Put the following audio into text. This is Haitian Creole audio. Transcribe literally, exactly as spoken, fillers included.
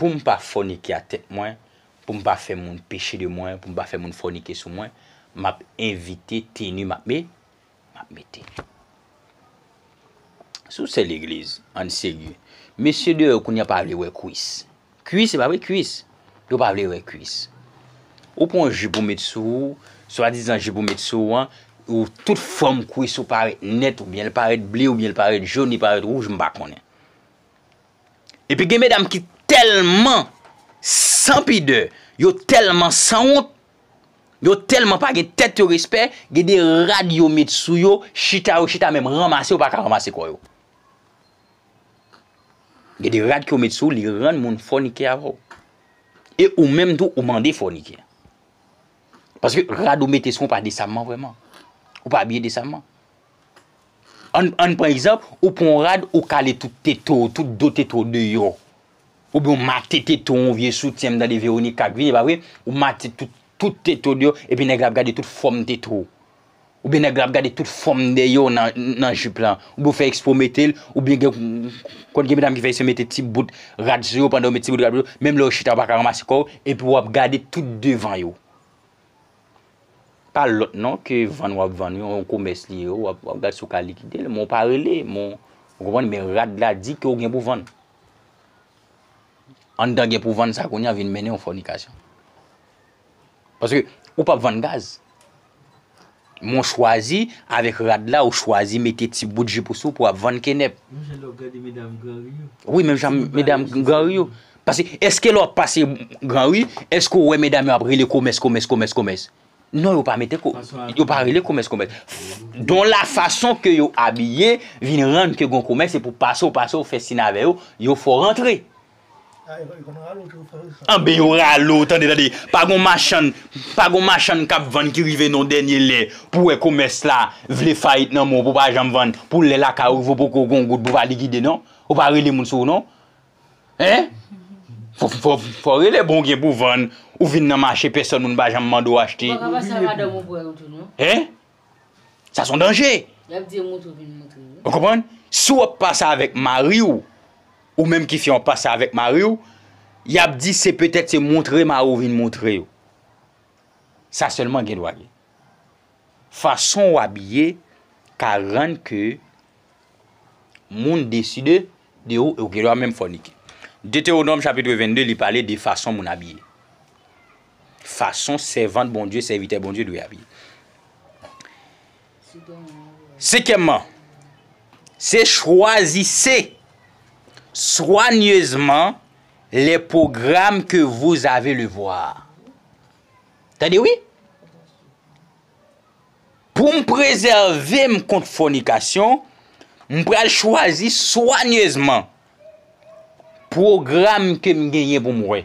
Pou m pa fònike a tèt mwen, pou m pa fè moun peche de mwen, pou m pa fè moun fònike sou mwen, m ap evite teni m ap me-, m ap mete. Si w sè legliz, ann serye. Mesye deyò kounye a pa vle wè kwis. Kwis, se pa vre, kwis. Yo pa vle wè kwis. Ou pran yon jip ou met sou ou, swadizan jip ou met sou ou an, ou tout fòm kwis ou parèt nèt, oubyen l parèt ble, oubyen l parèt jòn, li parèt wouj, m pa konnen. Epi gen medam ki tèlman san pidè, yo tèlman sanwont, yo tèlman pa gen tèt yo respè, gen de rad yo met sou yo, chita yo chita menm ranmase yo pa ka ranmase kò yo. Gen de rad ke w met sou, li rann moun fònike avè w. E ou menm tou, ou mande fònike. Paske rad ou mete sou ou pa desamman vrèman. Ou pa abiye desamman. Ann, ann pran egzanp, ou pran yon rad, ou kale tout tete w, tout do tete w deyò. Oubyen ou mate tete w, yon vye soutyen, m tande Veronica k vini, pa vre? Ou mate tout, tout tete w deyò, epi nèg la ap gade tout fòm tete w. Oubyen nèg la ap gade tout fòm dèyè w nan, nan jip lan. Oubyen w fè eksprè w mete l, oubyen gen, konn gen medam ki fè eksprè mete ti bout rad sou yo, pandan yo met ti bout rad sou yo, menm lè yo chita, yo pa ka ranmase kò yo, epi w ap gade tout devan yo. Pa lòt non ke vann w ap vann yo, yon komès li ye, w ap, w ap gade si w ka likide l, men w pa rele, men w, ou konprann, men rad la di ke w gen pou vann. Anndan gen pou vann sa kounye a vin mennen yon fònikasyon. Paske ou p ap vann gaz. Men w chwazi, avèk rad la, ou chwazi mete ti bout jip ou sou pou w ap vann kenèp. Menm jan lè w ap gade medam Gran Ri yo. Wi, menm jan medam Gran Ri yo. Paske, èske lè w ap pase Gran Ri, èske w wè medam yo ap rele komès, komès, komès, komès? Non, yo pa mete ko-, yo pa rele komès, komès. Don la fason ke yo abiye vin rann ke gon komès, se pou pase w pase w fè sin avè yo, yo fè w rantre. Anben yo rale w, tande, tande. Pa gon machann, pa gon machann k ap vann ki rive nan yon dènye lè pou wè komès la vle fayit nan men w, pou pa janm vann, pou lè lakay ou rive w poko gon goud pou pa likide non. Ou pa rele moun sou ou non. Hein? Fò, fò, fò rele bon gen pou vann. Ou vin nan mache pèsòn moun pa janm mande w achte. Ou pa ka pase a madanm ou pou wè yo tou non. Hein? Sa se yon danje. Y ap di yo montre w vin montre yo. Ou konprann? Si w ap pase avèk mari w, ou menm ki fi an w ap pase avèk mari w, y ap di se petèt se montre mari w vin montre yo. Sa sèlman gen dwa gen. Fason w abiye ka rann ke moun deside de ou, e ou gen dwa menm fònike. Detewonòm chapit vennde, li pale de fason moun abiye. Fason sèvant Bondye, sèvitè Bondye dwe abiye. Senkyèmman, se chwazise swanyezman les programmes que vous avez le voir. Tande wi. Pou m prezève m kont fònikasyon, m pral chwazi swanyezman pwogram ke m genyen pou m wè.